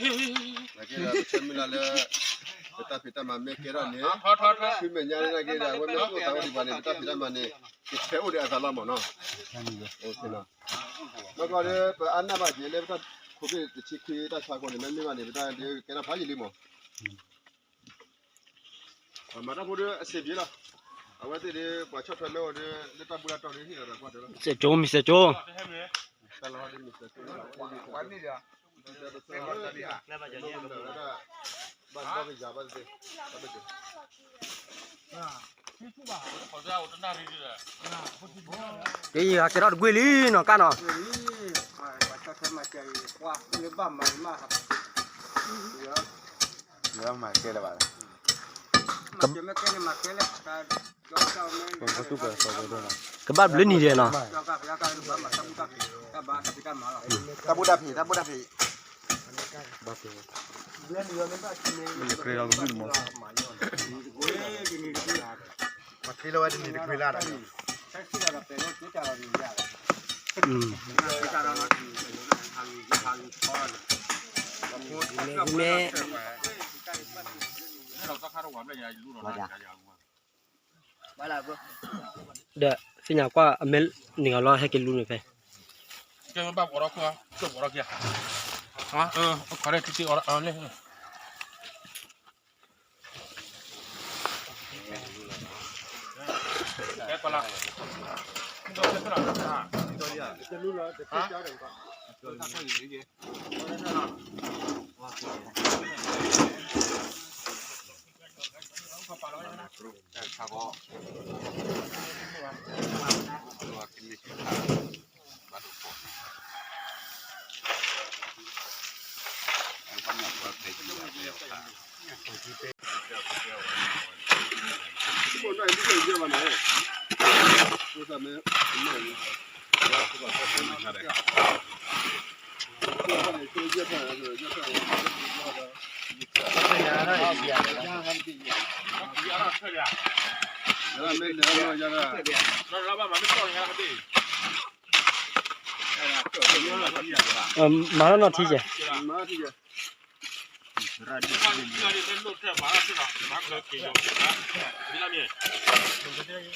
နာ်က့ဒီး ပဆၢမုၢ်လၢ်လၢ ပတၢ်ဖံးတၢ်မၤမ့ၢ်ကဲထီၣ်န့ၣ် ဆူမဲာ်ညါနာ်က့ဒီး အဝဲမ့ၢ်အိၣ်သးအိၣ်ဒံးဘၣ်န့ၣ် ပတၢ်ဖံးတၢ်မၤန့ၣ် ကဆဲးအိၣ်ဒီးအသးလီၤမးနီၤ. မ့ၢ်ကီးဒီး ပအါနၢ်ဘၣ်က့ၤလၢပတၢ်ခိးဘ့ၣ်တဆံခွံတၢ်ဆါဃိန့ၣ် မ့မ့ၢ်ဘၣ်န့ၣ် ပတၢ်ဒုးကဲထီၣ်ဖးယံာ်လံမး. မၤတၢ်ဖိဒီးအဆင်ပြေလီၤ. အဝဲသ့ၣ်ဒီး ပှၤဆီၣ်ထွဲလၢအီၤဒီး လၢတၢ်ဘူၣ်တၢ်တီၤဒီးဟ့ၣ်လီၤဒီးကွၢ်တၢ်လီၤ. စဲးကၠိ မ့ၢ်စဲးကၠိ တၢ်လီၤဟီဒီးမ့ၢ်စဲးကၠိလီၤ. ဘၣ်ဘၣ်ကယၤဘၣ်သ့ၣ် ကယံာ်ဟးကဲထီၣ်တကွ့ၢ်လံနီၤ ကၢ်နီၤ. ကဘၣ်ဘျုးနံၤဒဲးနီၤ. တၢ်ဘူၣ်တၢ်ဖံး တၢ်ဘူၣ်တၢ်ဖံး ပှၤချ့လီၤဝဲတနံၤတကွ့ၢ်လၢ်ဒီး မ့ၢ် ဒီးသ့ၣ်ညါကွၢ်အမဲာ်န့ၣ်ဂၤလီၤ ဟဲက့ၤလူန့ၣ်ဖဲ ကဲဘၣ်ပှၤဒီးခိၣ် ကဲပှၤဒီးခံ အခီရဲၣ်ထံထံအီၤလၢ မၤလီၤနီၢ်ထံယဲၢ် မၤထံယဲၢ်